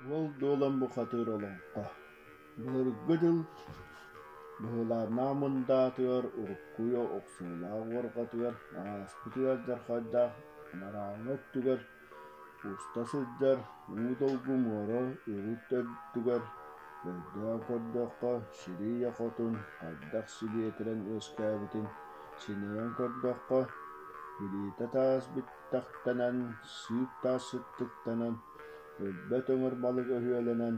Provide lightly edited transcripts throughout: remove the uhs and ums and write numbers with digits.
Уол Дуолан бухатыыр олоҥхо Былыргы дьыл быһылааннаах мындаатыгар, уруккуйа охсуулаах уорҕатыгар, ааспыт ыар-дьархайдаах анарааҥҥы өттүгэр уста сылдьар уу долгу муора үрүт өттүгэр өйдөөн көрдөххө, сири ийэ хотун хайдах силиэтирэн үөскээбитин синэйэн көрдөххө, билиитэ таас биттэхтэнэн, сыып таас сыттыктанан, өлбөт өҥөр балык өһүөлэнэн,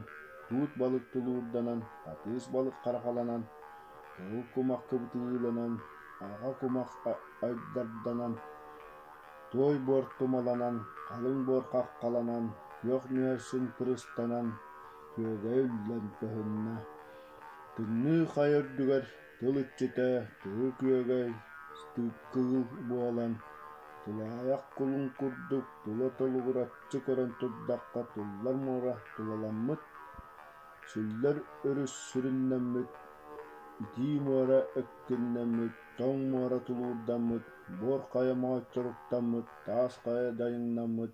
туут балык тулуурданан, хатыыс балык харахаланан, кыһыл кумах кыбытыыланан, аҕа кумах айдарданан, туой буор тумаланан, халыҥ буор хаххаланан, күөх нүһэрсин кырыстанан, күөгэй үллэн көһүннэ. Тымныы хайа үрдүгэр тыл иччитэ тыһы күөгэй кыыл буолан, тулаайах кулун курдук тула толугураччы көрөн турдахха туллар муора тулаламмыт, сүллэр өрүс сүрүннэммит, итии муора эккиннэммит, тоҥ муора тулуурдаммыт, буор хайа моойторуктаммыт, таас хайа дайыҥнаммыт,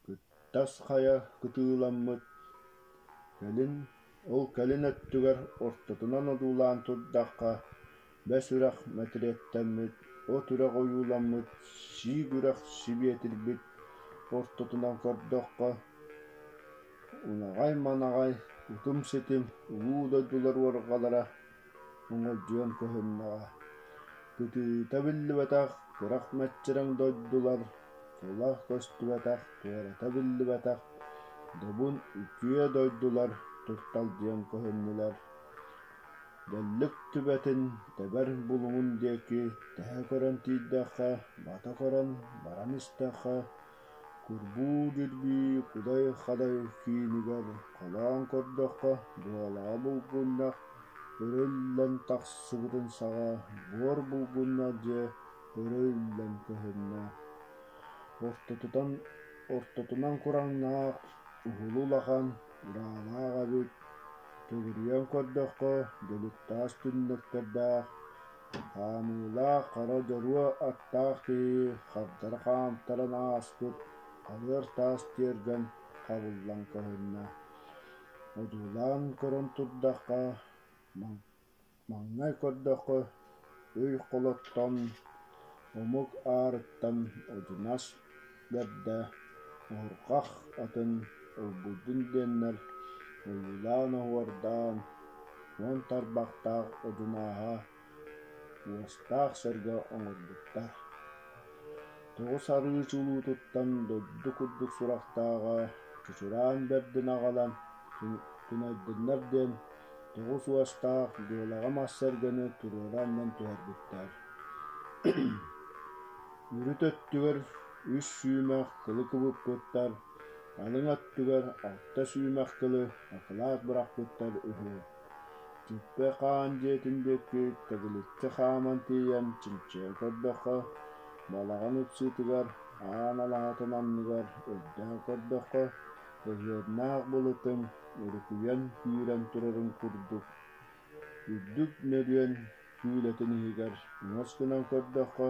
Кыттас хайа кытыыламмыт, кэлин ол кэлин өттүгэр ортотунан одуулаан турдахха, бэс үрэх мэтириэттэммит, от үрэх ойууламмыт, сиик үрэх сибиэтирбит ортотунан көрдөххө, унаҕай-манаҕай, утум-ситим улуу дойдулар уорҕалара Уҥуордуйан көһүннэҕэ, кытыыта биллибэтэх кырах мэччирэҥ дойдулар, тула көстүбэтэх, туората биллибэтэх добун үтүө дойдулар турталдьыйан көһүннүлэр. Дэллик түбэтин тэбэр булуҥун диэки тэһэ көрөн тиийдэххэ, бата көрөн баран истэххэ, Курбуу дьирбии кудай-хадай киинигэр холоон көрдөххө, дуолаҕа булгунньах өрө үллэн тахсыбытын саҕа буор булгунньах дьиэ өрө үллэн көһүннэ. Ортотутан ортотунан кураҥнаах, уһулу улахан, ураалаах эбит. Төгүрүйэн көрдөххө, дьөлүттаас түннүктэрдээх, Хаамыылаах хара дьоруо аттаах киһи хардары хаамтаран ааспыт халыар таас тиэргэн хабыллан көһүннэ. Одуулаан көрөн турдахха, маҥнай көрдөххө, өй холоттон, омук аарыттан одьунаас бэрдэ оһурҕах атын ылбыйдын диэннэр ойуулаан-оһуордаан уон тарбахтаах одунааһа уостаах сэргэ оҥорбуттар. Тоҕус арыы чулуутуттан дойду курдук сурахтааҕа чучураан бэрдин аҕалан тунайдыннар диэн тоҕус уостаах дуолаҕа мас сэргэни туруора анньан түһэрбиттэр. Үрүт өттүгэр үс сүүмэх кылы кыбыппыттар, алын өттүгэр алта сүүмэх кылы акылаат бырахпыттар үһү. Дьүппэ хаан дьиэтин диэки төгүлүччү хааман тиийэн чинчийэн көрдөххө, балаҕан ыпсыытыгар аан алаһатын анныгар өйдөөн көрдөххө, ыһыырнаах былытым өрүкүйэн күүрэн турарын курдук, үрдүк нөрүөн күүлэтин иһигэр өҥөс гынан көрдөххө,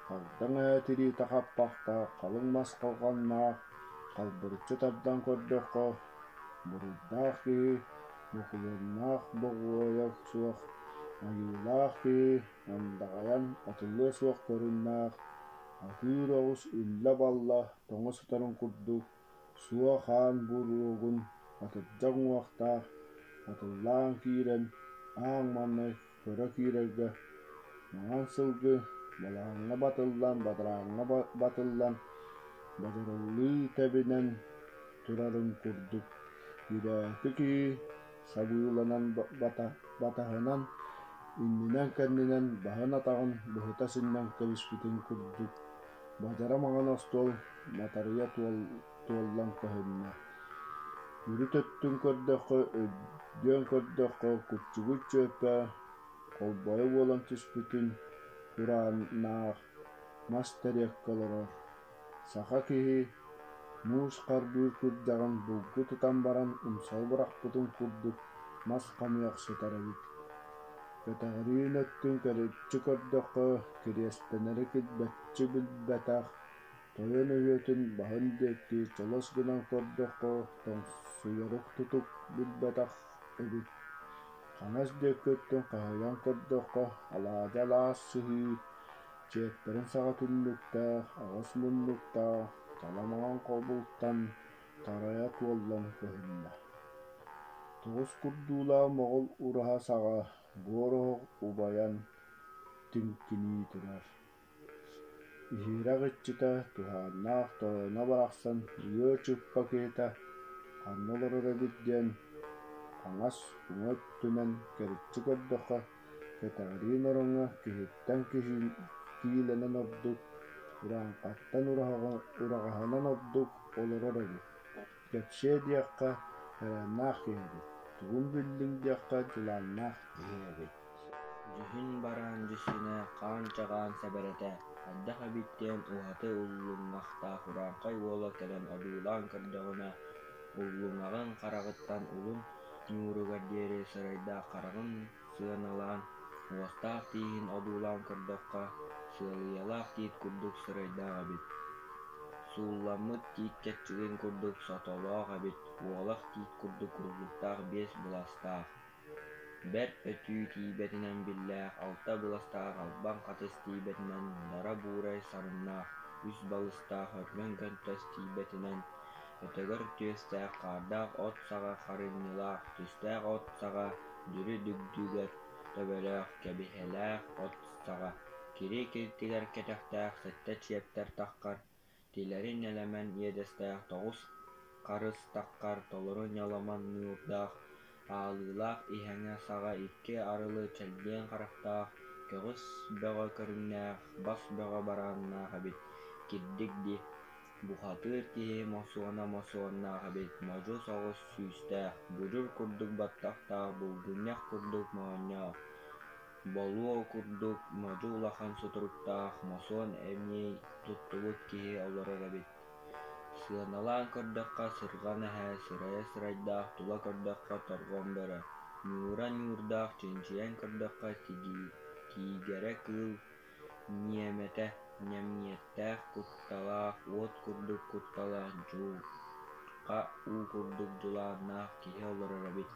хагдаҥ эһэ тириитэ хаппахтаах халыҥ мас халҕаннаах, халбарыччы тардан көрдөххө, буруйдаах киһи бокулуоннаах боҕуойа суох, айыылаах киһи андаҕайан атыллыа суох көрүҥнээх, атыыр оҕус үллэ-балла тоҥо сытарын курдук суо хаан буруогун атырдьах уҥуохтаах атыллаан киирэн ааҥ маҥнай көрө киирэргэ маҥан сылгы балаҕаҥҥа батыллан бадарааҥҥа батыллан бадырыллыы тэбинэн турарын курдук ирээки киһи сабыыланан батаһынан иннинэн-кэннинэн баһын-атаҕын быһыта сынньан кэбиспитин курдук бадьара маҥан остуол матарыйа туоллан көһүннэ. Үрүт өттүн көрдөххө, өйдөөн көрдөххө, куччугуй чүөппэ холбойо буолан түспүтүн курааннаах мас тэриэккэ олорор. Саха киһи муус харбыыр күрдьэҕин булгу тутан баран умсары бырахпытын курдук мас хамыйах сытар эбит. Кэтэҕириин өттүн кэриччи көрдөххө, кириэстэнэри килбэччи билбэтэх. Тойон өһүөтүн баһын диэки чолос гынан көрдөххө, тоҥсуйарык тутук билбэтэх эбит. Хаҥас диэки өттүн хаһыйан көрдөххө, алаадьы алаас сыһыы, чиэппэрин саҕа түннүктээх, аҕыс муннуктаах, таламаҕан хобултан тарайа туоллан көһүннэ. Тоҕус курдуулаах моҕол ураһа саҕа буор оһох убайан тиҥкинии турар. Иһирэх иччитэ, туһааннаах тойоно барахсан ыа чыппа киһитэ ханна олорор эбит диэн хаҥас, уҥа өттүнэн кэриччи көрдөххө, кэтэҕириин ороҥҥо киһиттэн киилэнэн ордук, урааҥхаттан ураҕаһынан ордук олорор эбит. Кэпсиэ диэххэ, кэрээннээх киһи эбит, тугун биллиҥ диэххэ, дьулааннаах киһи эбит. Дьүһүн бараан дьүһүнэ, хаан-чаҕаан сэбэрэтэ, хайдах эбит диэн уһаты уллуҥахтаах урааҥхай уола кэлэн одуулаан көрдөҕүнэ, уллуҥаҕын хараҕыттан улун ньууругар диэри сырайдаах хараҕын сыаналаан, уостаах тииһин одуулаан көрдөххө, сыалыйалаах тиит курдук сырайдаах эбит, суулламмыт тиит кэрчигин курдук сотолоох эбит, уолах тиит курдук уллуктаах биэс быластаах Бэрт өтүү тиийбэтинэн биллээх, алта быластаах албан хатыс тиийбэтинэн дара буурай сарыннаах, үс балыстаах өргөн көнтөс тиийбэтинэн, өтөгөр түөстээх хаардаах от саҕа харынньылаах, түстээх от саҕа дүрү-дүгдүгэр төбөлөөх, кэбиһэлээх от саҕа, кири киртигэр кэтэхтээх сэттэ чиэптэр таххар, тилэри нэлэмэн иэдэстээх тоҕус харыс таххар толору ньоломон ньуурдаах, аалыылаах иһэҥэ саҕа икки арылы чэлгиэн харахтаах, көҕүс бөҕө көрүҥнээх, бас бөҕө барааннаах эбит, кирдик дии, бухатыыр киһи мосуона мосуоннаах эбит, модьу соҕус сүүстээх, будьур курдук баттахтаах, булгунньах курдук моонньоох, Болуо курдук модьу улахан сутуруктаах мосуон эмиий туттубут киһи олорор эбит. Сыаналаан көрдөххө сырҕан эһэ, сырайа сырайдаах, тула көрдөххө торҕон бөрө, ньуура ньуурдаах, чинчийэн көрдөххө тиигэрэ кыыл ньиэмэтэ, ньэмиэттээх кутталаах, уот курдук кутталаах, дьулха уу курдук дьулааннаах киһи олорор эбит.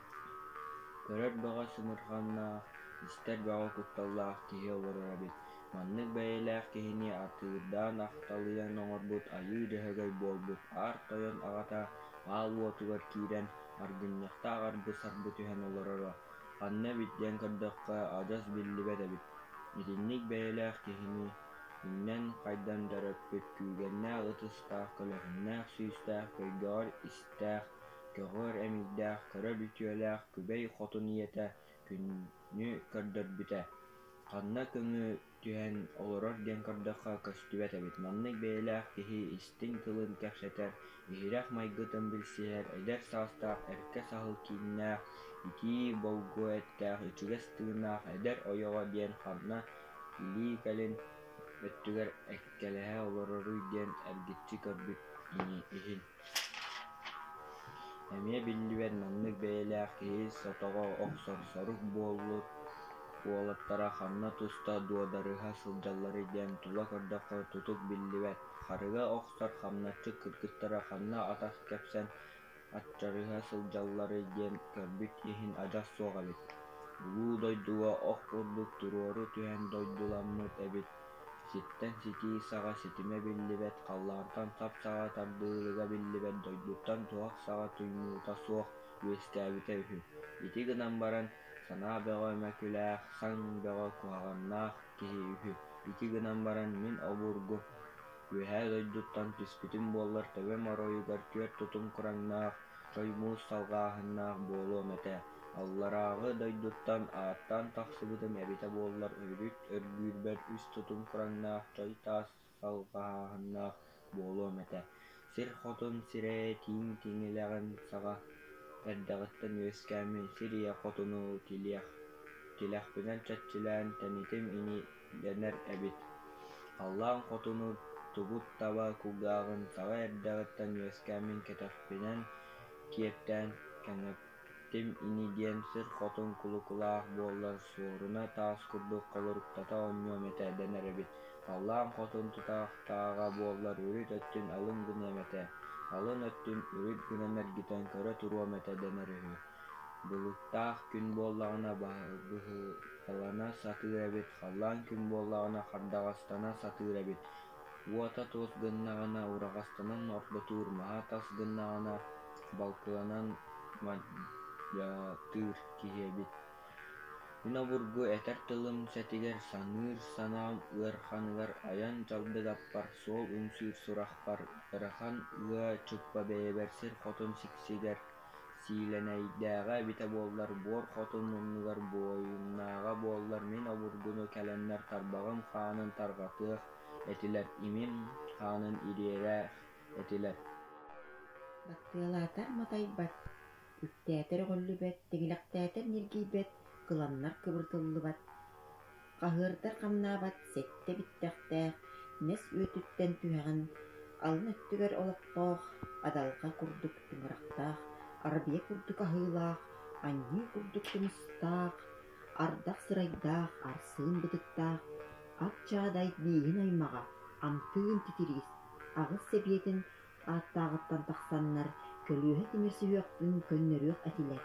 Көрөр бөҕө сымырҕаннаах, истэр бөҕө кутталлаах киһи олорор эбит. Маннык бэйэлээх киһини атыырдаан ахталыйан оҥорбут Айыы Дьөһөгөй буолбут Аар Тойон аҕата аал уотугар киирэн, аргынньахтаах арбы-сарбы түһэн олороро, ханна эбит диэн көрдөххө, адьас биллибэт эбит. Итинник бэйэлээх киһини иҥнэн-хайдан төрөппүт күүгэннээх ытыстаах, көлөһүннээх сүүстээх, көйгөҕөр истээх, көҕүөр эмиийдээх, көрөр үтүөлээх Күбэй хотун ийэтэ күнү көрдөрбүтэ, ханна көҥү түһэн олорор диэн көрдөххө көстүбэт эбит. Маннык бэйэлээх киһи истиҥ тылын кэпсэтэр, иһирэх майгытын билсиһэр, эдэр саастаах эркэ саһыл кииннээх, итии болгуо эттээх, ичигэс тыыннаах эдэр ойоҕо диэн ханна илии кэлин өттүгэр эккэлэһэ олороруй диэн эргиччи көрбүт иһин Эмиэ биллибэт маннык бэйэлээх киһи сотоҕо охсор сорук буолбут уолаттара ханна туста дуодарыһа сылдьалларый диэн тула көрдөххө тутук биллибэт, харыга охсор хамначчыт кыргыттара ханна атах тэпсэн аччарыһа сылдьалларый диэн көрбүт иһин адьас суох эбит. Улуу дойдуга ох курдук туруору түһэн дойдуламмыт эбит Сиртэн ситии саҕа ситимэ биллибэт, халлаантан сап саҕа тардыылыга биллибэт, дойдуттан туһах саҕа туймуута суох үөскээбитэ үһү. Ити гынан баран, санаа бөҕө мөкүлээх, саҥ бөҕө куһаҕаннаах киһи үһү. Ити гынан баран, мин обургу Үөһээ дойдуттан түспүтүм буоллар төбөм оройугар түөрт тутум кураҥнаах, чой муус салҕааһыннаах буолуом этэ. Алларааҕы дойдуттан ааттаан тахсыбытым эбитэ буоллар үрүт өргүүрбэр үс тутум кураҥнаах чой таас салҕаһааһыннаах буолуом этэ. Сир хотун сирэйэ тииҥ тиҥилэҕин саҕа эрдэҕиттэн үөскээммин сир ийэ хотуну тилиэх тилэхпинэн чэччилээн тэнитим ини дэнэр эбит. Халлаан хотуну тугут таба кулгааҕын саҕа эрдэҕиттэн үөскээммин кэтэхпинэн киэптээн Эттим ини диэн сир хотун кулукулаах буоллар суоруна таас курдук холоруктата оонньуом этэ дэнэр эбит, халлаан хотун тутаахтааҕа буоллар үрүт өттүн алын гыныам этэ, алын өттүн үрүт гынан эргитэн көрө туруом этэ дэнэр үһү. Былыттаах күн буоллаҕына быһыталана сатыыр эбит, халлаан күн буоллаҕына хардаҕастана сатыыр эбит, уота туос гыннаҕына ураҕастанан ордотуур, маһа тас гыннаҕына балкыланан мадьатыыр киһи эбит. Мин обургу этэр тылым сэтигэр, саныыр санаам ыараханыгар айан дьалдыгаппар, суол үҥсүүр сурахпар, ыарахан ыа чыппа бэйэбэр сир хотун сиксигэр сиилэнэйдээҕэ эбитэ буоллар, буор хотун муннугар буойуннааҕа буоллар мин обургуну кэлэннэр тарбаҕым хаанын тарҕатыах этилэр, имим хаанын ириэриэх этилэр. Баттыалаатар матайбат, үктээтэр өҕүллүбэт, тиҥилэхтээтэр ньиргийбэт, кыланнар кыбыртыллыбат, хаһыырдар хамнаабат сэттэ биттэхтээх, нэс үөтүттэн түһэҕин, алын өттүгэр олохтоох, адалҕа курдук тыҥырахтаах, арбийа курдук аһыылаах, анньыы курдук тумустаах, ардах сырайдаах, арсыын бытыктаах, ат чаадай бииһин аймаҕа, амтыын титириис, аҕыс сэбиэтин ааттааҕыттан тахсаннар, көлүөһэ тимир сүһүөхпүн көннөрүөх этилэр.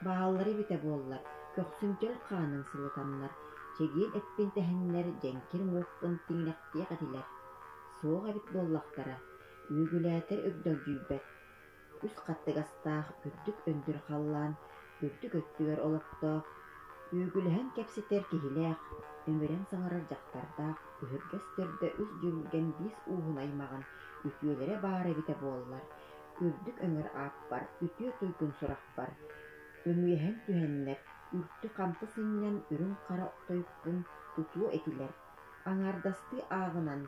Бааллара эбитэ буоллар, көхсүм чөл хаанын сылытаннар, чэгиэн эппин тэһэннэр, дьэҥкир уҥуохпун тиҥилэхтиэх этилэр. Суох эбит буоллахтара, үөгүлээтэр өгдөлдьүйбэт, үс хаттыгастаах үрдүк өндүр халлаан үрдүк өттүгэр олохтоох, үөгүлэһэн кэпсэтэр киһилээх, өмүрэн саҥарар дьахтардаах өһүргэс төрдө үс дьүрүлгэн биис ууһун аймаҕын үтүөлэрэ баар эбитэ буоллар, үрдүк өҥөр ааппар, үтүө туйгун сурахпар үҥүөһэн түһэннэр, үртү-хампы сынньан үрүҥ-хара тойукпун тутуо этилэр, аҥаардастыы ааҕынан,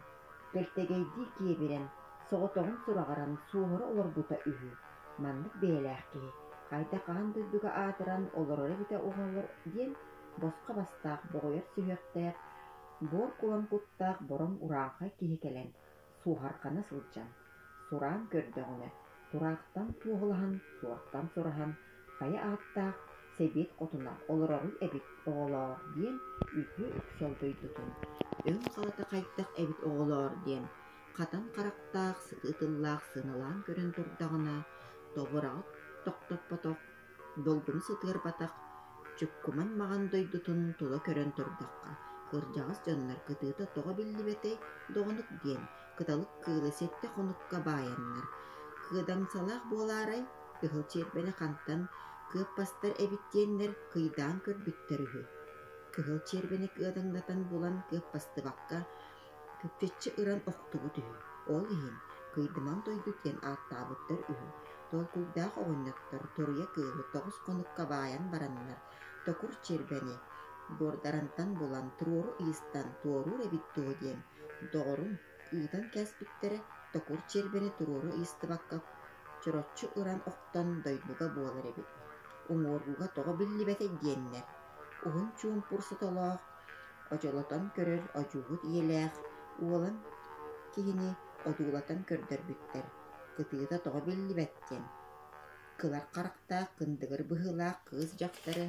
кэлтэгэйдии киэбирэн, соҕотоҕун сураҕыран суоһура олорбута үһү. Маннык бэйэлээх киһи хайдах аан дойдуга аатыран олорор эбитэ оҕолор диэн босхо бастаах боҕуйар сүһүөхтээх, буор кулан куттаах бороҥ урааҥхай киһи кэлэн суоһарҕана сылдьан, сураан көрдөҕүнэ, тураахтан туоһулаһан, суортан сураһан, хайа ааттаах сэбиэт хотуна олороруй эбит оҕолоор диэн үтүө үксэл дойдутун, өҥ халата хайдах эбит оҕолоор диэн хатан харахтаах, сытыы тыллаах сыаналаан көрөн турдаҕына, тобураҕы тохтоппотох, долгуну сытыарбатах Чуккуман маҕан дойдутун тула көрөн турдахха, кырдьаҕас дьоннор кытыыта тоҕо биллибэтэй доҕонук диэн кыталык кыылы сэттэ хонукка баайаннар, кыадаҥсалаах буолаарай, кыһыл чиэрбэни хантан кыаппастар эбит диэннэр кыйдаан көрбүттэр үһү. Кыһыл чиэрбэни кыадаҥнатан булан кыаппастыбакка, күпчэччи ыран охтубут үһү. Ол иһин Кыйдыман дойду диэн ааттаабыттар үһү. Толкуйдаах оҕонньоттор туруйа кыылы тоҕус хонукка баайан бараннар, токур чиэрбэни Дуордарантан булан туруору ыйыстан туоруур эбит дуо диэн доҕорун ыытан кээспиттэрэ, токур чиэрбэни туруору ыйыстыбакка чороччу ыран охтон дойдуга буолар эбит. Уҥуоргуга тоҕо биллибэтэй диэннэр, уһун чуумпур сотолоох, одьолотон көрөр одьууһут ийэлээх уолан киһини одуулатан көрдөрбүттэр, кытыыта тоҕо биллибэт диэн, кылар харахтаах кындыгыр быһыылаах кыыс дьахтары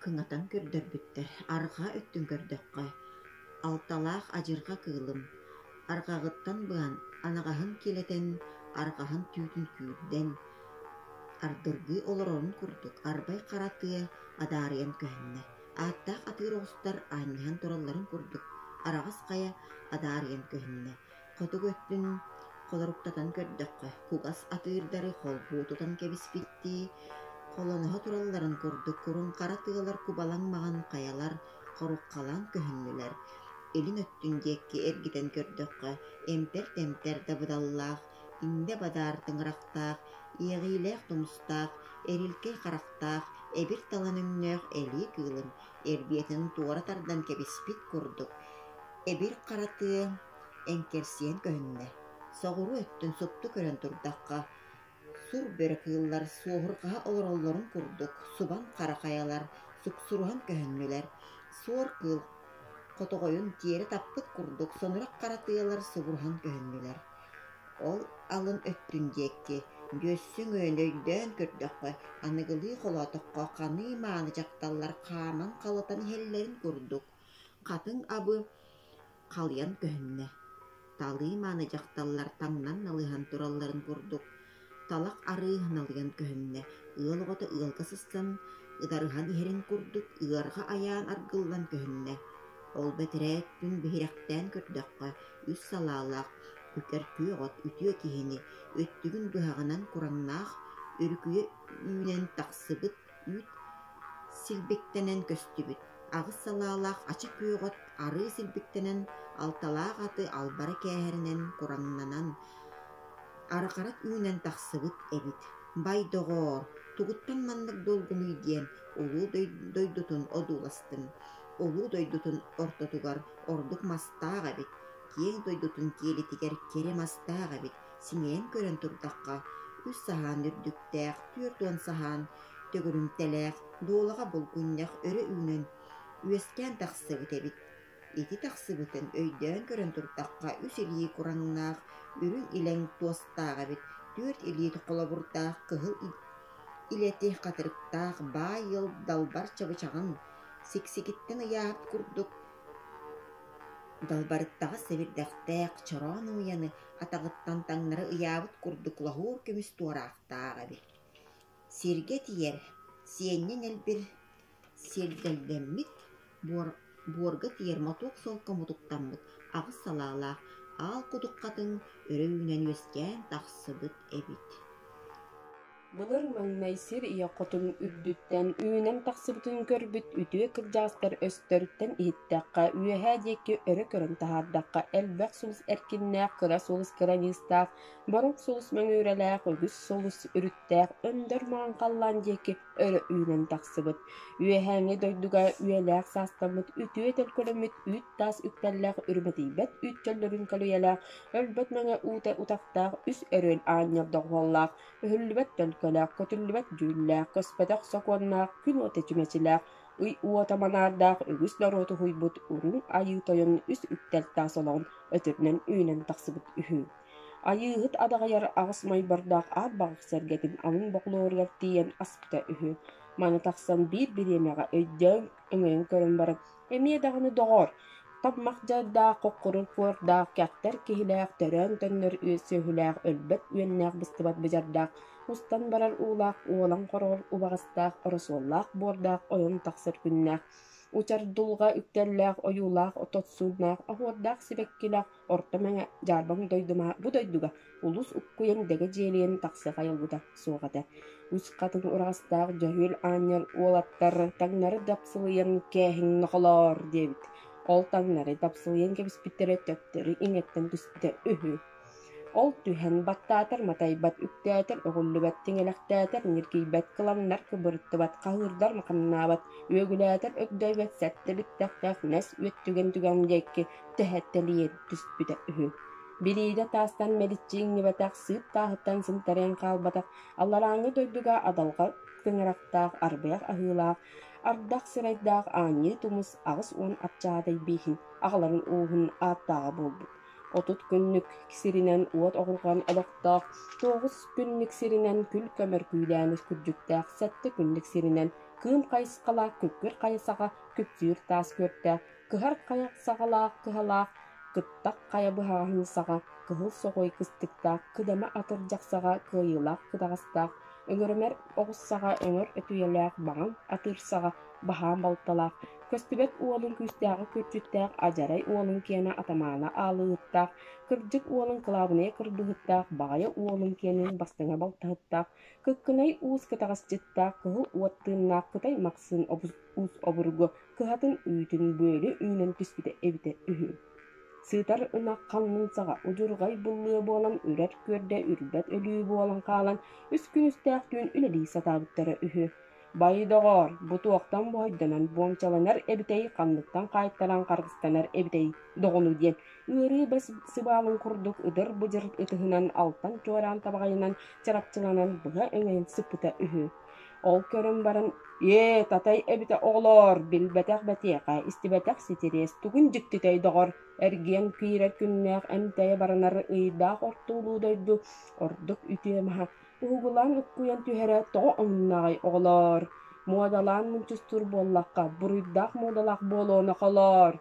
кыҥатан көрдөрбүттэр, арҕаа өттүн көрдөххө, алталаах адьырҕа кыылым, арҕаҕыттан быһан, анаҕаһын килэтэн, арҕаһын түүтүн күүрдэн, ардыргыы олорорун курдук арбай хара тыа адаарыйан көһүннэ. Ааттаах атыыр оҕустар аанньаһан туралларын курдук араҕас хайа адаарыйан көһүннэ. Хотугу өттүн холоруктатан көрдөххө, кугас атыырдары холбуу тутан кэбиспиттии, холоноһо туралларын курдук куруҥ хара тыалар кубалаҥ маҥан хайалар хоруххалаан көһүннүлэр. Илин өттүн диэки эргитэн көрдөххө, эмтэр-тэмтэр дабыдаллаах, индэ-бадаар тыҥырахтаах, иэҕиилээх тумустаах, эрилкэй харахтаах, эбир талан өҥнөөх элиэ кыылын эрбиэтин туора тардан кэбиспит курдук, эбир хара тыа эҥкэрсийэн көһүннэ. Соҕуруу өттүн супту көрөн турдахха, сур бөрө кыыллар суоһурҕаһа олороллорун курдук субан хара хайалар суксуруһан көһүннүлэр. Суор кыыл хотоҕойун тиэрэ таппыт курдук сонурах хара тыалар субуруһан көһүннүлэр. Ол алын өттүн диэки Дьүөссүҥүөн өйдөөн көрдөххө, аныгылыы холоотоххо ханыы мааны дьахталлар хааман халытан иһэллэрин курдук, хатыҥ абы халыйан көһүннэ. Талыы мааны дьахталлар таҥнан налыһан туралларын курдук, талах арыы налыйан көһүннэ, ыал оҕото ыалга сыстан ыдарыһан иһэрин курдук ыарҕа айаан аргыллан көһүннэ. Ол бэтэрээ өттүн биһирэхтээн көрдөххө, үс салаалаах үкэр күөх от үтүө киһини өттүгүн быһаҕынан кураҥнаах өрүкүйэ үүнэн тахсыбыт үүт силбиктэнэн көстүбүт, аҕыс салаалаах ача күөх от арыы силбиктэнэн, алталаах аты албара кээһэринэн кураҥнанан, арҕарат үүнэн тахсыбыт эбит. Бай доҕоор, тугуттан маннык долгунуй диэн улуу дойдутун одууластым. Улуу дойдутун ортотугар ордук мастаах эбит, киэҥ дойдутун киэлитигэр кэрэ мастаах эбит. Сиҥэйэн көрөн турдахха, үс саһаан үрдүктээх, 40 саһаан төгүрүмтэлээх, дуолаҕа булгунньах өрө үүнэн, үөскээн тахсыбыт эбит. Ити тахсыбытын өйдөөн көрөн турдахха, үс илии кураҥнаах, үрүҥ илэҥ туостаах эбит, түөрт илии холобурдаах кыһыл илэти хатырыктаах баай ыал далбар чабычаҕын сиксикиттэн ыйаабыт курдук далбарыттаҕас сэбирдэхтээх чороон ымыйаны атаҕыттан таҥнары ыйаабыт курдук лоһуур көмүс туораахтаах эбит. Сиргэ тиийэр, сиэнньэ нэлбир сиэрдэллэммит, буорга тиийэр мотуок суолка мутуктаммыт аҕыс салаалаах аал кудук хатыҥ өрө үүнэн үөскээн тахсыбыт эбит. Былыр маҥнай сир ийэ хотун үрдүттэн үүнэн тахсыбытын көрбүт үтүө кырдьаҕастар өстөрүттэн иһиттэххэ, үөһээ диэки өрө көрөн таһаардахха элбэх сулус эркиннээх, кыра сулус кыраньыыстаах, бороҥ сулус мөҥүрэлээх, үгүс сулус үрүттээх өндөр маҥан халлаан диэки өрө үүнэн тахсыбыт. Үөһээҥҥи дойдуга үйэлээх саастаммыт, үтүө төлкөлөммүт үүт-таас үктэллээх үрүмэтийбэт үүт чөллөрүн көлүйэлээх, өлбөт мэҥэ уута утахтаах үс өрүөл аанньал доҕуһуоллаах, өһүллүбэт төлкөлөөх, көтүллүбэт дьүүллээх, көспөтөх сокуоннаах, күн уота чүмэчилээх, ый уота манаардаах үгүс норуоту уһуйбут Үрүҥ Айыы Тойон үс үктэл таас олоҕун өтөрүнэн үүнэн тахсыбыт үһү. Айыыһыт адаҕыйар аҕыс мойбордоох аат баҕах сэргэтин алын боҕулуоругар тиийэн аспыта үһү. Маны тахсан биир бириэмэҕэ өйдөөн өҥөйөн көрөн баран, эмиэ даҕаны доҕоор, таммах дьардаах, хоххорун куордаах, кэхтэр киһилээх, төрөөн төннөр сүөһүлээх, өлбөт үөннээх, быстыбат быдьардаах, устан барар уулаах, уолан хороҕор убаҕастаах, оросуоллаах буордаах ойон тахсар күннээх, учар дулҕа үктэллээх, ойуулаах отот сууннаах, оһуордаах сибэккилээх Орто Мэҥэ Дьаарбаҥ дойдума бу дойдуга улус уккуйан дэгэ дьиэлийэн тахсыах айылгыта суох этэ. Үс хатыҥ ураҕастаах дьөһүөл аанньал уолаттар таҥнары дапсылыйан кээһиҥ нохолоор диэбит. Ол таҥнары дапсылыйан кэбиспиттэрэ төптөрү иҥэттэн түспүтэ үһү. Ол түһэн баттаатар матайбат, үктээтэр өҕүллүбэт, тиҥилэхтээтэр ньиргийбэт, кыланнар кыбырыттыбат, хаһыырдар махамнаабат, үөгүлээтэр өгдөйбөт сэттэ бүттэхтээх нэс үөттүгэн түгэн диэки тэһэттэлийэн түспүтэ үһү. Билиидэ таастан мэличчи иҥнибэтэх, сыып тааһыттан сынтарыйан хаалбатах, алларааҥҥы дойдуга адалҕа тыҥырахтаах, арбыйах аһыылаах, ардах сырайдаах аанньыы тумус 80 апчаатай бииһин аҕаларын ууһун ааттааҕа буолбут. 30 күннүк сиринэн уот оҕурҕан олохтоох, 9 күннүк сиринэн күл көмөр күүлээн күрдьүктээх, сэттэ күннүк сиринэн кыым хайысхалаах күккүр хайысаҕа күпсүүр таас күөртээх, Кыһар хайа саҕалаах кыһалаах, кыттах хайа быһаҕаһын саҕа, кыһыл соҕой кыстыктаах, кыдама атырдьах саҕа кыайыылаах кытаҕастаах, өҥөрүмэр оҕус саҕа өҥөр өтүйэлээх, маҥан атыыр саҕа баһаам балталаах, көстүбэт уолун күүстээҕи күрдьүттээх, адьарай уолун киэнэ атамаана аалыһыттаах, кырдьык уолун кылаабынайа кырбыһыттаах, баҕайы уолун киэнин бастыҥа балтаһыттаах, кыккынай уус кытаҕасчыттаах, кыһыл уот тыыннаах кытай Максыын уус обургу кыһатын үүтүн бүөлү үүнэн түспүтэ эбитэ үһү. Сытар ынах ханнын саҕа удьурҕай быллыа буолан үрэр күөрдэ үрбэт өлүү буолан хаалан үс күнүстээх түүн үлэлии сатаабыттара үһү. Бай доҕоор, бу туохтан буһайданан буомчаланар эбитэй, ханныктан хаайтаран харгыстанар эбитэй доҕону диэн ыарыы бас сыбаалын курдук ыдыр-быдьыр ытыһынан алтан чуораан табаҕайынан чарапчыланан быһа өҥөйөн сыппыта үһү. Ол көрөн баран, «Ээ, татай эбитэ оҕолоор, билбэтэх бэтиэхэ, истибэтэх ситириэс, тугун дьиктитэй доҕор, эргийэн киирэр күннээх эмтэйэ баранар ыйдаах орто улуу дойду ордук үтүө маһа, Уһугулаан уккуйан түһэрэ тоҕо омуннааҕый оҕолоор? Муодалаан мунчустуур буоллахха, буруйдаах муодалаах буолуо нохолоор!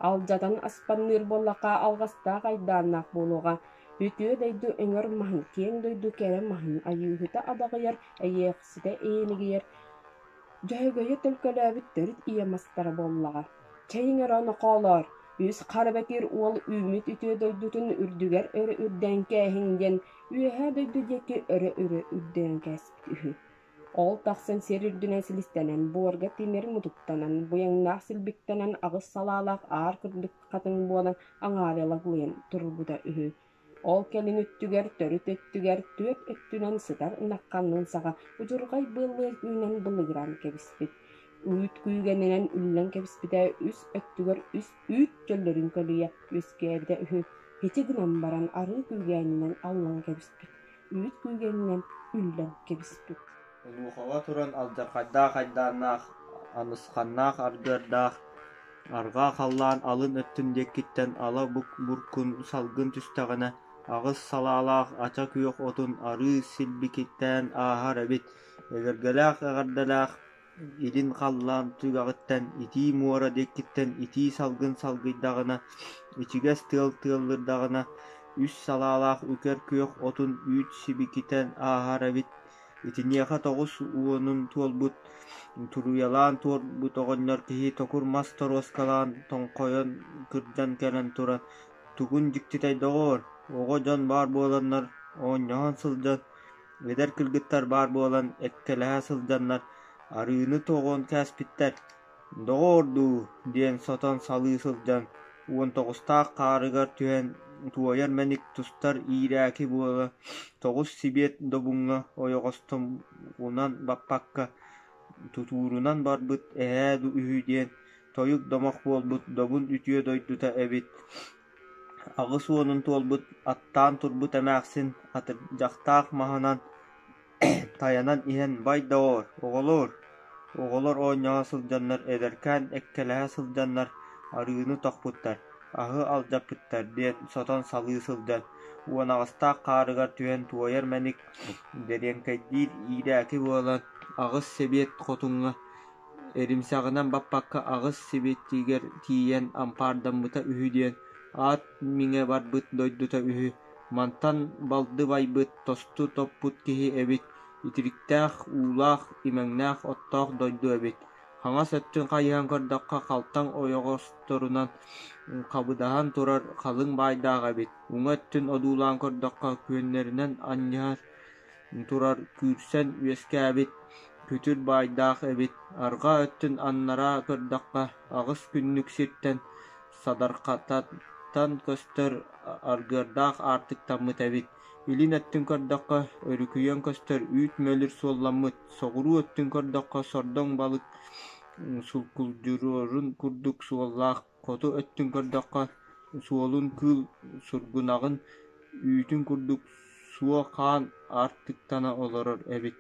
Алдьатан аспанныыр буоллахха, алҕастаах айдааннаах буолуоҕа. Үтүө дойду өҥөр маһын, киэҥ дойду кэрэ маһын айыыһыта адаҕыйар, эйиэхситэ ээнигийэр, Дьөһөгөйү төлкөлөөбүт төрүт ийэ мастара буоллаҕа. Чэйиҥ эрэ нохоолоор, үс хара бэкир уол үүммүт үтүө дойдутун үрдүгэр өрө үрдээн кээһиҥ диэн үөһээ дойду диэки өрө-өрө үрдээн кээспит үһү. Ол тахсан сир үрдүнэн силистэнэн, буорга тимир мутуктанан, быйаҥнаах силбиктэнэн аҕыс салаалаах аар курдук хатыҥ буолан аҥаарыла лаглыйан турбута үһү. Ол кэлин өттүгэр, төрүт өттүгэр түөрт өттүнэн сытар ынахханнын саҕа удьурҕай быаллыа үүнэн былыгыраан кэбиспит. Үүт күүгэнинэн үллэн кэбиспитэ үс өттүгэр үс үүт чөллөрүн көлүйэ үөскээбитэ үһү. Ити гынан баран арыы күүгээнинэн аллан кэбиспит, үүт күүгэнинэн үллэн кэбиспит. Онуохаҕа туран алдьархайдаах айдааннаах, анысханнаах аргыардаах, арҕаа халлаан алын өттүн диэкиттэн ала буркун салгын түстэҕинэ, аҕыс салаалаах ача күөх отун арыы силбиктээн ааһар эбит, эгэлгэлээх эҕэрдэлээх илин халлаан түгэҕиттэн, итии муора диэкиттэн итии салгын салгыйдаҕына, ичигэс тыал тыаллырдаҕына, үс салаалаах үкэр күөх отун үүт сибикитэн ааһар эбит. Итиниэхэ 90-ун туолбут, туруйалаан туорбут оҕонньор киһи токур мас торуоскалаан тоҥхойон кырдьан кэлэн туран, «Тугун дьиктитэй доҕоор, оҕо дьон баар буоланнар оонньоһон сылдьан, эдэр кыргыттар баар буолан эккэлэһэ сылдьаннар арыыны тоҕон кээспиттэр, доҕоор дуу» диэн сотон салыы сылдьан, 19-таах хаарыгар түһэн туойар мэник тустар иирээки буола тоҕус сибиэт добуҥҥа ойоҕостомунан баппакка тутуурунан барбыт эһээ үһү диэн тойук домох буолбут добун үтүө дойдута эбит. 80-ун туолбут аттаан турбут эмээхсин атырдьахтаах маһынан Тайанан иһэн «Бай доҕоор, оҕолоор, оҕолор оонньоһо сылдьаннар эдэркээн эккэлэһэ сылдьаннар арыыны тохпуттар, аһы алдьаппыттар» диэн сотон салыы сылдьан, 18-таах хаарыгар түһэн туойар мэник, дэриэҥкэйдиир иирээки буолан, аҕыс сэбиэт хотуҥҥа эримсэҕинэн баппакка аҕыс сибиэтигэр тиийэн ампаардаммыта үһү диэн аат миҥэ барбыт дойдута үһү. Мантан балды байбыт, тосту топпут киһи эбит, итириктээх, уулаах, имэҥнээх оттоох дойду эбит. Хаҥас өттүн хайыһан көрдөххө, халтаҥ ойоҕосторунан хабыдаһан турар халыҥ баайдаах эбит. Уҥа өттүн одуулаан көрдөххө, күөннэринэн анньыһар турар күүрсэн үөскээбит күтүр баайдаах эбит. Арҕаа өттүн аннараа көрдөххө, аҕыс күннүк сиртэн садархататтан көстөр аргыардаах аартыктаммыт эбит. Илин өттүн көрдөххө, өрүкүйэн көстөр үүт мөлүр суолламмыт, соҕуруу өттүн көрдөххө, сордоҥ балык сулкулдьуруорун курдук суоллаах, хоту өттүн көрдөххө, суолун кыыл сургунаҕын үүтүн курдук суо хаан аартыктана олорор эбит.